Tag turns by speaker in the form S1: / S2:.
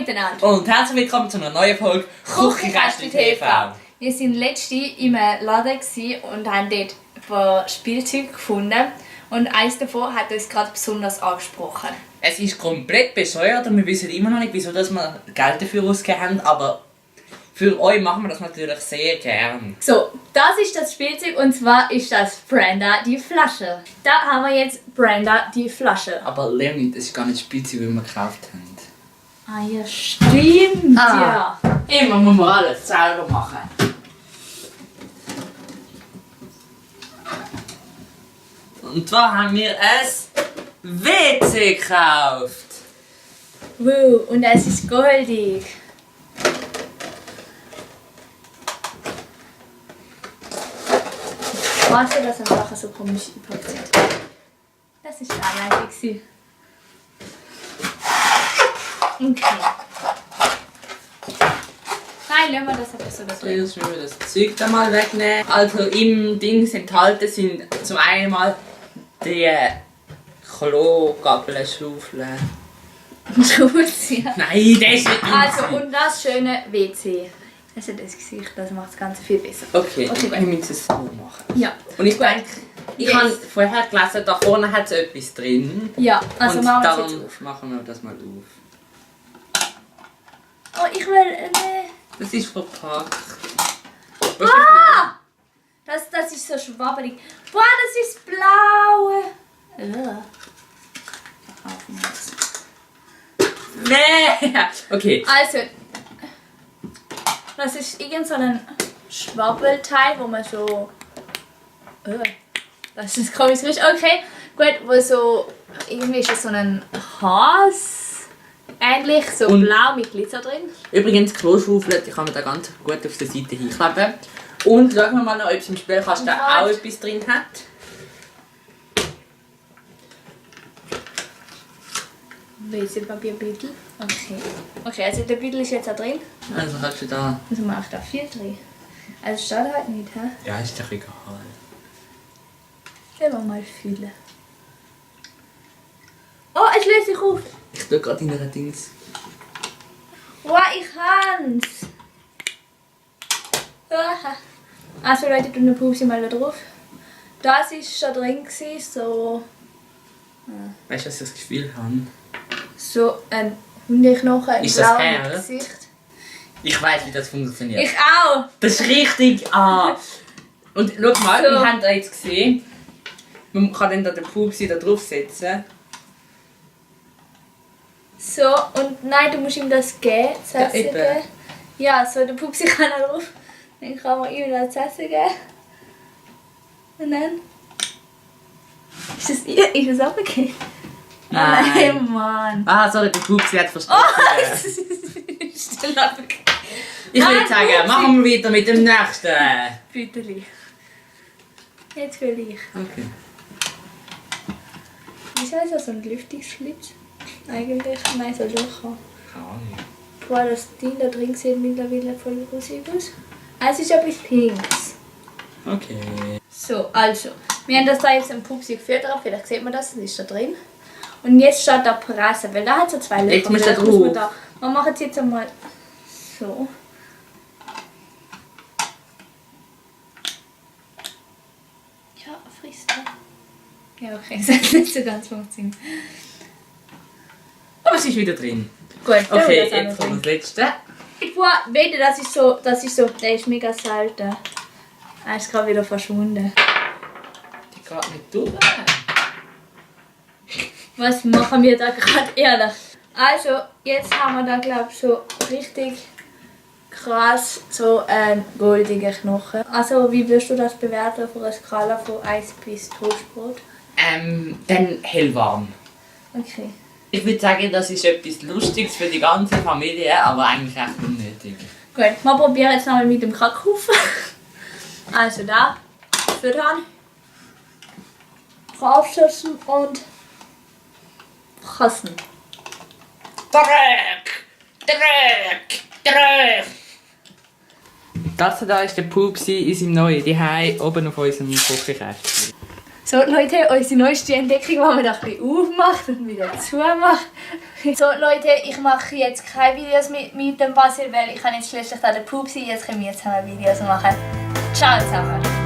S1: miteinander.
S2: Und herzlich willkommen zu einer neuen Folge Küchenkästchen TV.
S1: Wir waren letztens in einem Laden und haben dort ein paar Spielzeuge gefunden. Und eines davon hat uns gerade besonders angesprochen.
S2: Es ist komplett bescheuert und wir wissen immer noch nicht, wieso dass wir Geld dafür ausgegeben haben, aber für euch machen wir das natürlich sehr gern.
S1: So, das ist das Spielzeug und zwar ist das Brenda die Flasche. Da haben wir jetzt Brenda die Flasche.
S2: Aber Leonie, das ist gar nicht das Spielzeug, das wir gekauft haben.
S1: Ah ja, stimmt, ja.
S2: Immer muss man alles selber machen. Und zwar haben wir ein WC gekauft.
S1: Wow, und es ist goldig. Weißt du, dass am Sachen so komisch eingepackt sind? Das ist anleitig. Okay. Nein, lassen wir das einfach so da drin.
S2: Jetzt müssen wir das Zeug da mal wegnehmen. Also im Dings enthalten sind zum einen mal die Klogabeln, Schaufeln.
S1: Ja.
S2: Nein, das ist nicht
S1: Also, und das schöne WC. Also das Gesicht, das macht das Ganze viel besser.
S2: Okay,
S1: Okay,
S2: wir müssen es so machen.
S1: Ja.
S2: Und ich
S1: Gut.
S2: denke, ich habe vorher gelesen, da vorne hat es etwas drin.
S1: Ja, also
S2: und
S1: machen wir es
S2: darum
S1: jetzt auf.
S2: machen wir das mal auf.
S1: Oh, ich will...
S2: Das ist verpackt.
S1: Ah! Das ist so schwabbelig. Boah, das ist blau.
S2: Nee! Okay.
S1: Also, das ist irgend so ein Schwabbelteil, wo man so... das ist komisch. Okay, gut, wo so... Irgendwie ist es so ein Has. Ähnlich, so
S2: Und
S1: blau mit Glitzer drin.
S2: Übrigens, Kloschaufel, die kann man da ganz gut auf der Seite hinkleben. Und schauen wir mal noch, ob es im Spielkasten auch etwas drin hat.
S1: WC-Papierbüttel. Okay. Okay, also der Büttel ist jetzt da drin.
S2: Also hast du da...
S1: Also mache ich da viel drin. Also steht halt nicht, hä?
S2: Ja, ist doch egal.
S1: Wenn wir mal fühlen. Oh, es löst sich auf.
S2: Ich tue gerade in einer Dings.
S1: Wow, ich kann's. Aha. Also Leute, tun eine Pause mal da drauf. Das ist schon drin gewesen, so...
S2: Weißt du, was ich das Gefühl habe?
S1: So ein Hundeknochen im
S2: Ist das
S1: blauen
S2: her?
S1: Gesicht.
S2: Ich weiß, wie das funktioniert.
S1: Ich auch.
S2: Das ist richtig. Ah. Und schau mal,
S1: So.
S2: wir haben da jetzt gesehen, man kann dann da den Pupsi da draufsetzen.
S1: So, und nein, du musst ihm das geben, das
S2: Ja,
S1: Essen
S2: eben.
S1: geben. Ja, so, der Pupsi kann da drauf. Dann kann man ihm das Essen geben. Und dann... Ist das abgegeben?
S2: Nein.
S1: Nein, Mann.
S2: Ah, sorry, der Pupsi hat verstanden.
S1: Oh, das ist still abgegeben.
S2: Ich würde
S1: Nein,
S2: sagen,
S1: Pupsi.
S2: machen wir weiter mit dem nächsten.
S1: Büteli. Jetzt will ich.
S2: Okay.
S1: Wieso ist das so ein Lüftungsschlitz? Eigentlich? Nein, so Löcher.
S2: Keine Ahnung.
S1: Boah, das Ding da drin sieht mittlerweile voll rosig aus. Es ist etwas Pinks.
S2: Okay.
S1: So, also. Wir haben das da jetzt im Pupsi geführt drauf. Vielleicht sieht man das, das ist da drin. Und jetzt steht da Presse, weil da hat so zwei Löcher.
S2: Jetzt muss
S1: Vielleicht
S2: da
S1: muss man
S2: drauf.
S1: Wir machen es jetzt einmal so. Ja, frisst da. Ja, okay, das hat nicht so ganz funktioniert.
S2: Aber es ist wieder drin.
S1: Gut, dann
S2: Okay,
S1: wird das auch
S2: jetzt
S1: noch
S2: kommt
S1: drin.
S2: das letzte.
S1: Boah, wehe, das ist so, der ist mega selten. Er ist gerade wieder verschwunden.
S2: Die geht nicht durch.
S1: Was machen wir da gerade ehrlich? Also, jetzt haben wir da glaube ich so richtig krass so einen goldigen Knochen. Also, wie würdest du das bewerten auf einer Skala von Eis bis Toastbrot?
S2: Dann hellwarm.
S1: Okay.
S2: Ich würde sagen, das ist etwas Lustiges für die ganze Familie, aber eigentlich echt unnötig.
S1: Gut, wir probieren jetzt nochmal mit dem Kackhaufen. Also da, füttern, draufsetzen und fassen.
S2: Dreck! Das hier ist der Pupsi in seinem neuen Zuhause oben auf unserem Küchenkästchen.
S1: So Leute, unsere neueste Entdeckung, die man da ein bisschen aufmacht und wieder zumacht. So Leute, ich mache jetzt keine Videos mit dem Basil, weil ich habe jetzt schließlich da den Pupsi, jetzt können wir zusammen Videos machen. Ciao zusammen!